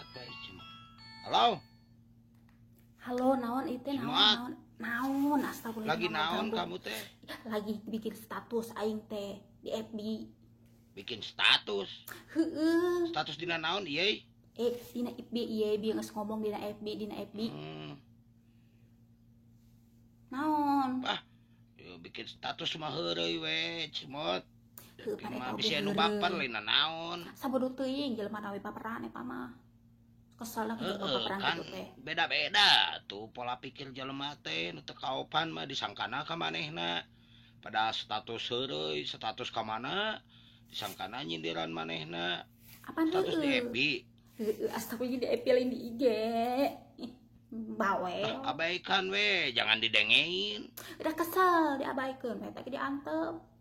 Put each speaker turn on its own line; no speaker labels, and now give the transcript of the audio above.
Angkat wae cuma. Halo,
Halo, naon itu, naon?
Cimot.
Naon naon, astagfirullah.
Lagi naon
ganggu.
Kamu teh?
Lagi bikin status aing teh di FB.
Bikin status.
Heeh.
Status dina naon ieu?
Eh, dina FB ieu, bieu geus ngomong dina FB, dina FB. Naon?
Ah, yo bikin status mah heureuy we, Cimot.
Heuh, pan eta
Mah
oge
bisa nu
heureuy.
baper lain naon.
Sabodo teuing jelema na we baperan eta mah. Kesel lah jelema
Heeh,
baperan
kan
kitu teh.
Beda-beda tuh pola pikir jelema teh, nu teu kaopan mah disangkana ka manehna. Pada status heureuy, status ka mana disangkana nyindiran manehna.
Apaan?
Status di
Heueuh.
FB.
Heueuh, astagfirullah, di FB lain di IG. Ih, bawel.
Ah, abaikan we, jangan didengein.
Udah kesel diabaikeun, eta ge diantep.